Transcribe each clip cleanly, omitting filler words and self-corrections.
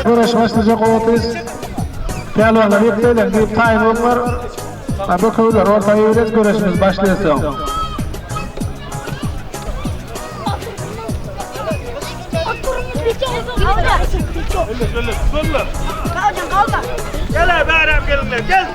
Göreş başlajak otuz. Pälwanlar ýetmeli diýip taýyn boldular. Bökewler orta ýöret göreşimiz başlaýar soň. Gel bärem gelinler gel.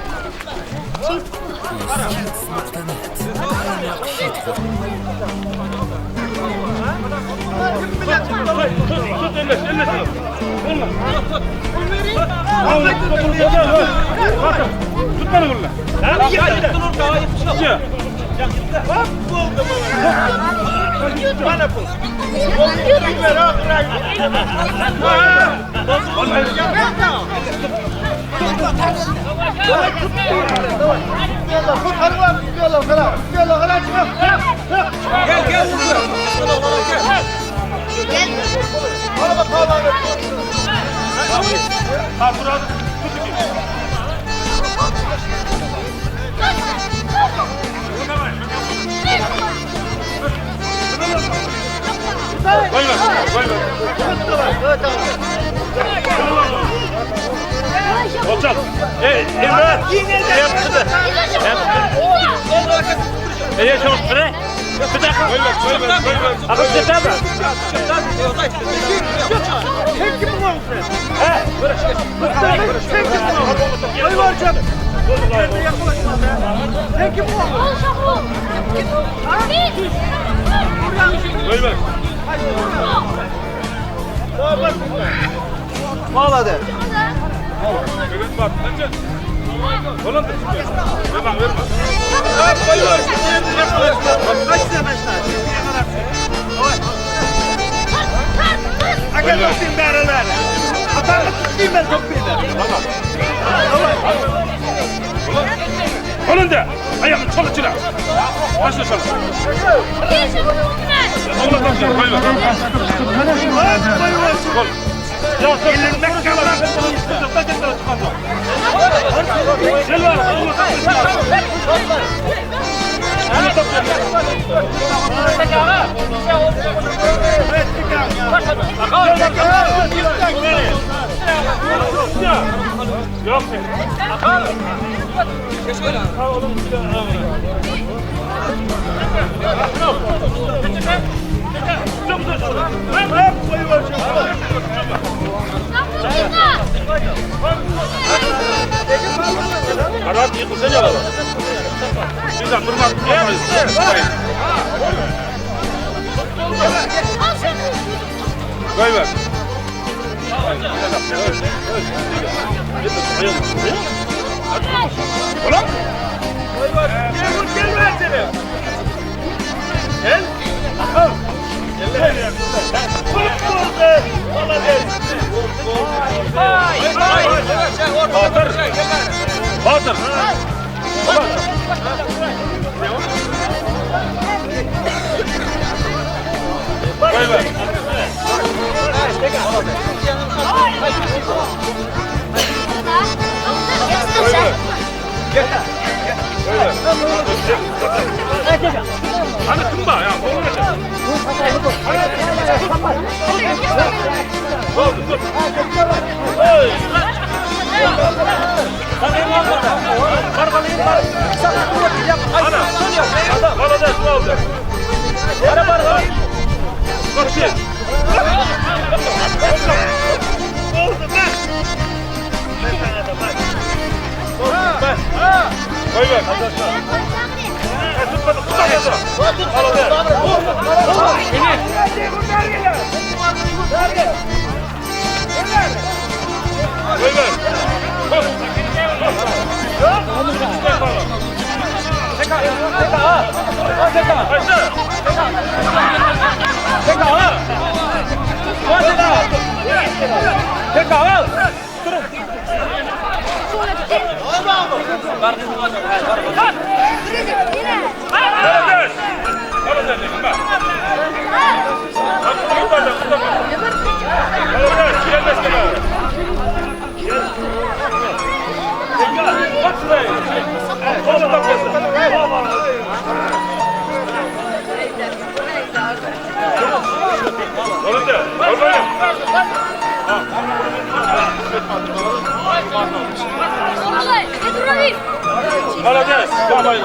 Молодец, давай.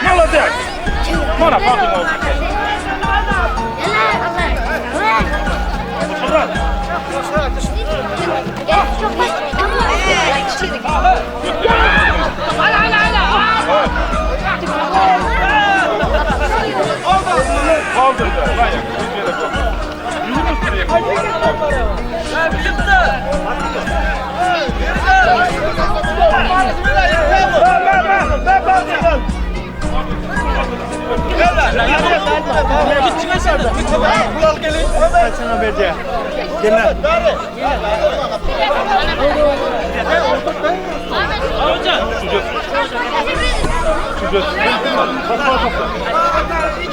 Молодец. Mana Fatima. Kaldırdı.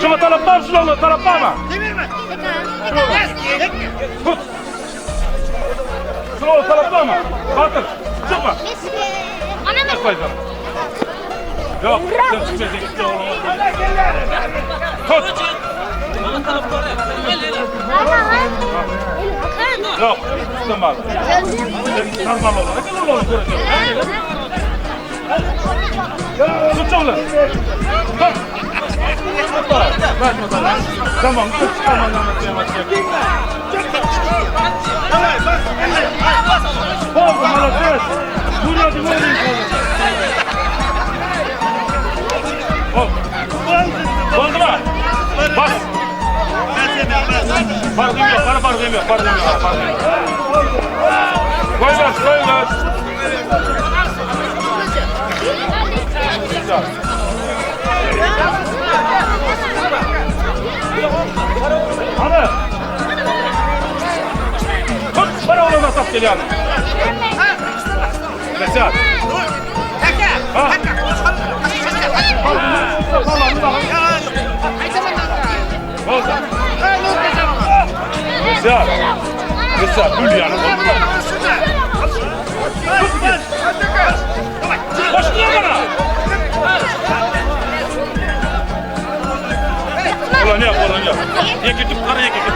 Şuna taraftar şuna taraftar mı? Tut. Şuna taraftar mı? Batır. Çıkma. Çıkma. Yok. Sen çıkmayacaksın. Tut. Yok. Tutma. Normal olur. Ne kadar olur? Tut oğlum. Tut. Tamam. Tut. Tamam. Tamam. Молодец. Oldu mu? Bas. Farkım yok, para farkım yok, farkım yok, farkım yok. Koy ver, koy ver. Hadi. Tut, para oğluna sap geliyor. Mesut. Ha. Oldu. Mesut. Mesut, gül yani. Koştular bana. Ulan yok, ulan yok. Yeke tut, kara yeke tut.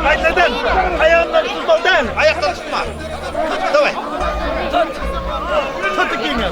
Qaytadan. Ayağından tutmadan. Ayaktan tutma. Давай. Tut ikini.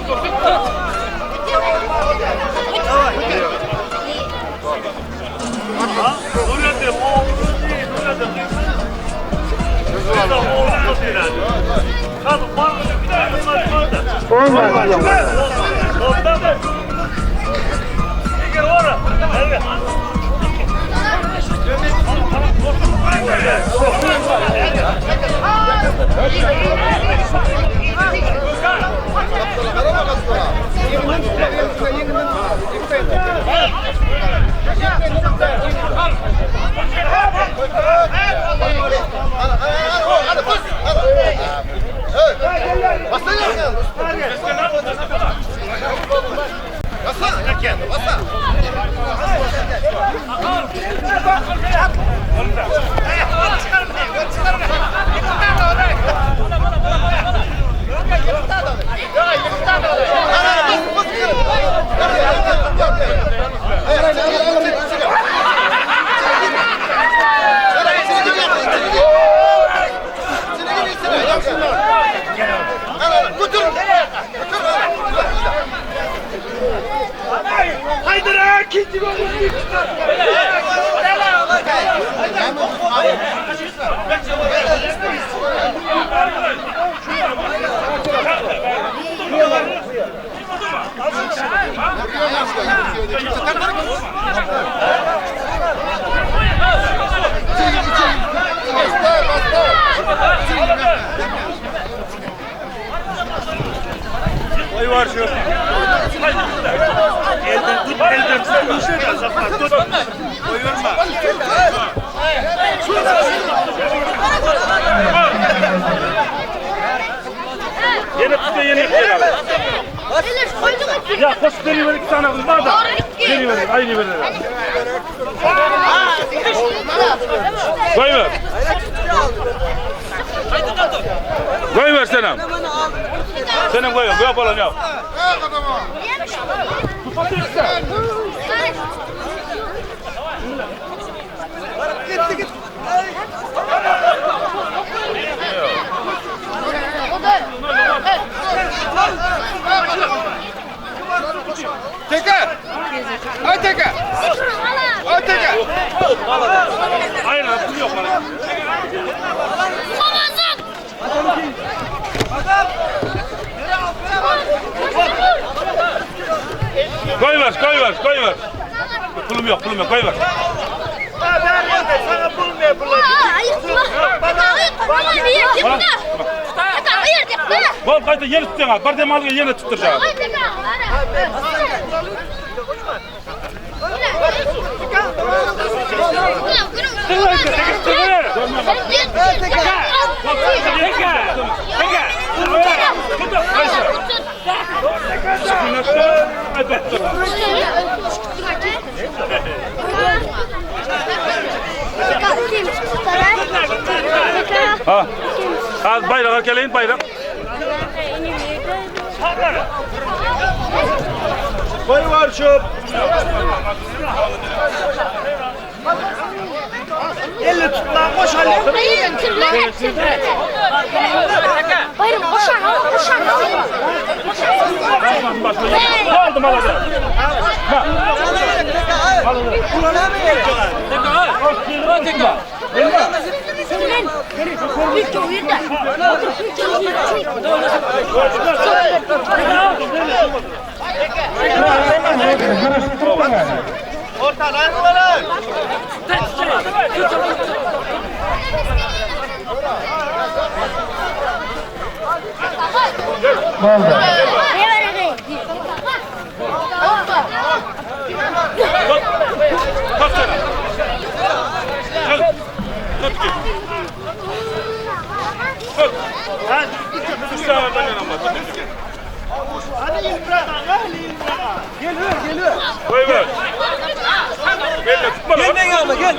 Ya koşup beriver iki tane kız var da. Beriver, aynı verir. Koyver. Koyver senem. Senem koyver. Koy yapalım yap. Teke! Ay teke! Ay teke! Aynen pul yok bana. Koyver, koyver, koyver. Pulum yok, pulum yok. Koyver. Sana pul ne pul? Bol kayda yeri tutacaksın. Bir dem algı yine tutturacaksın. Ha. Ha bayrak geleyin bayrak. Koy var çöp. Elle tutma koş hadi. Bayram koşan, koşan. Aldım alacağım. Güreşip durma yani. Ortadan lan. Boldy. Tut seni. Gel. Tut git. Tut. Üç tane ben yanıma. Tut. Hadi İmran, hadi İmran. Geliyor, geliyor. Koy ver. Gel tutma lan. Gel yanıma, gel.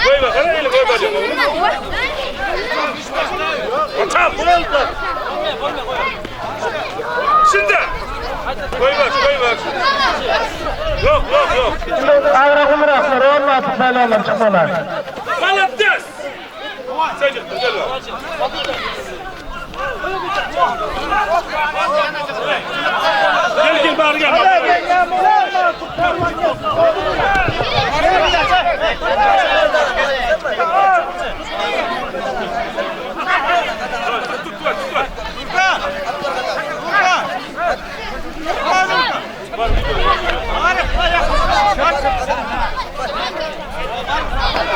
Koy ver. Hadi eli koy ver. Kaçal. Şimdi. Koy ver, koy ver. Yok, yok, yok. Agra gumraklar olmadı saylarlar çıkmalar. Молодец! Sen gittin, gel ver. Gel gel bari gel. Tut tut tut.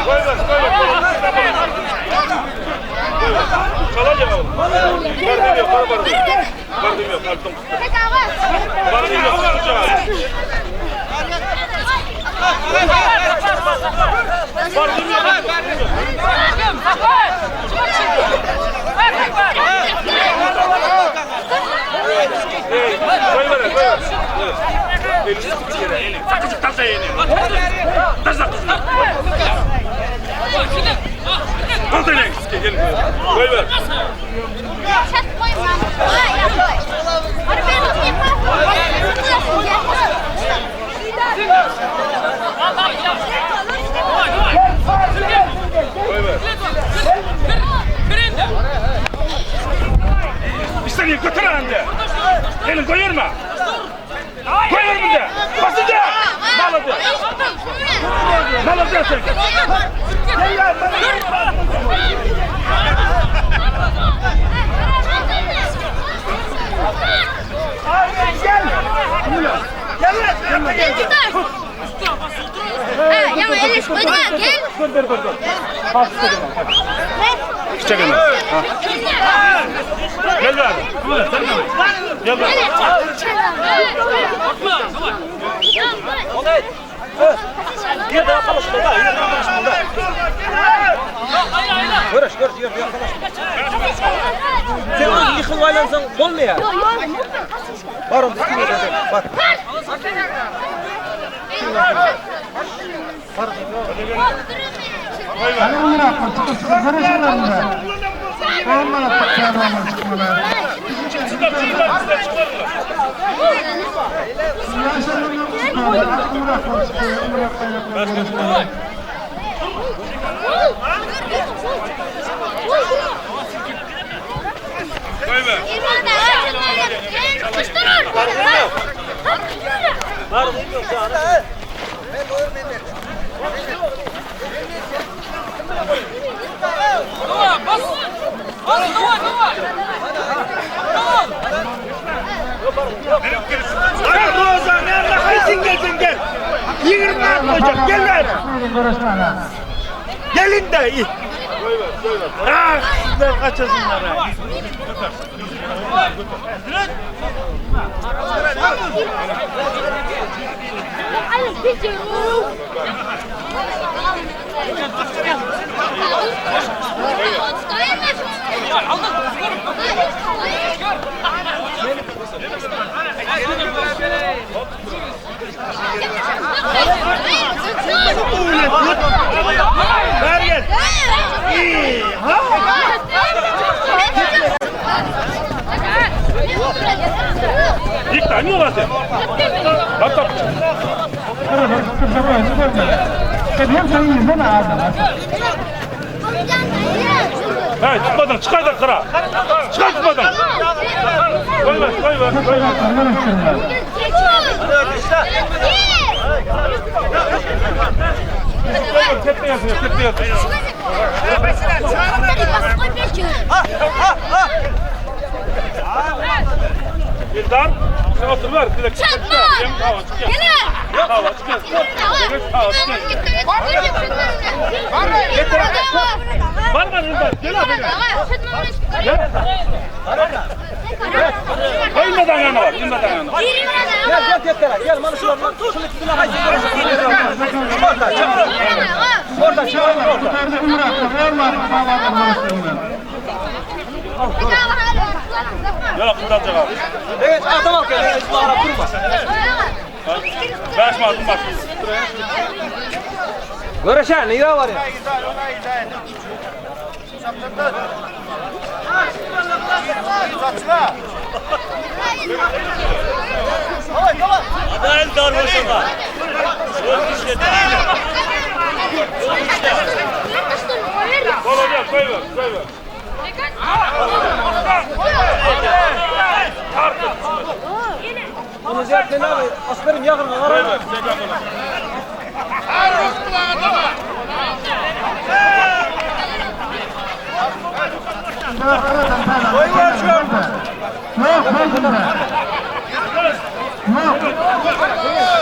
Koy ver, koy ver. Çalar ya oğlum. Bardım yok, var bardım. Bardım yok, bardım. Bardım yok, tutacağım. Bardım yok. Hey, koy ver, koy ver. Elini tut yere, elini. Takıcık taşa elini. Taşa kızını. Kalk elini, gel. Koy ver. Koy ver. İstediğin götür halinde. Elin koyur mu? Koyur mu de? Basın de. Malı de. Malı de sen. Ya Eliş koydun gel. Dur dur dur. dur. Çek onu. Ha. Gel ver. Gel ver. Gel ver. Bir daha konuşma da, yine daha konuşma da. Görüş, görüş, ýerde ýakalaşma. Sen özüň ýykylyp aýlansaň bolmaýar. Bar onda üstüne gel, bar. Hany Myratlar çykyp çykyp göreşiňler munda. On manatlyk pälwanlar çykmaly. Ýaşaýanlar Myratlar çykýar, Myrat baýraklar göreşmeli. Roza nerede haýsyň gelseň gel. 20 manat goýjak gel bäri. Göreşmäne. Gelin de. Ah sizler kaçasınlar ha. Ver gel. İyi, ha. Yıktı, ne olası? Bak bak. Hey, tutmadın, çıkar da kıra. Çıkar tutmadın. Koy ver, koy ver, koy ver. Koy ver, tepte yazıyor, tepte yazıyor. Birden, sen otur ver, direkt çıkar. Çatma! Hava çıkıyor. Gel! Hava çıkıyor. Hava çıkıyor. Var mı Ildar? Gel abi. Gel. Koymadan yana var, inmeden yana. Gel gel tepelere gel mana şular şunu tutuna haýsy Orada çek. Orada çek orada. Yok, buradan cevap. Evet adam al gel. Ara durma. Beş manatın bak. Görüşen nire var ya. Koy ver, koy ver, koy ver. Onu ziyaret ne abi? Asperim yakın Koy ara. ver, tekrar koy. Yok, koydum Yok.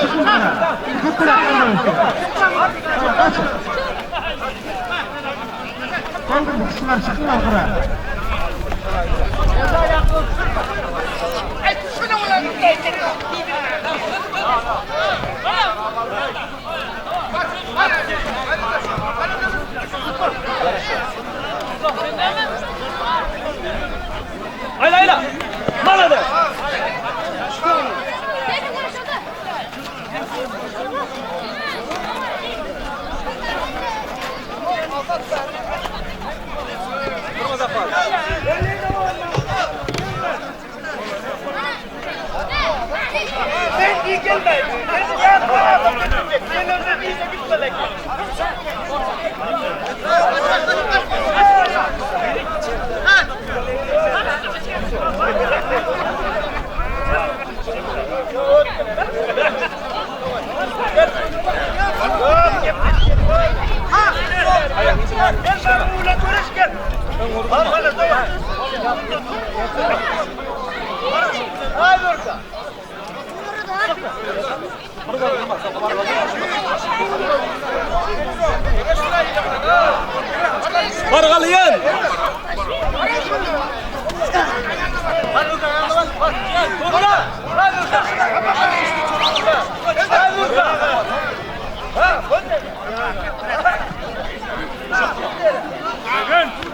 Çıkın bana. Kaçın. Koydum, kişiler çıkın buraya. Ayla ayla. Bana da. Sen iyi gelme. Sen gel bana adam getirecek. Sen önce iyice gitme. Gel ben uğurla görüş gel. Bak bana doya. Haydi orada. Bargalıyan. Gel.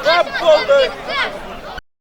Hep oldu.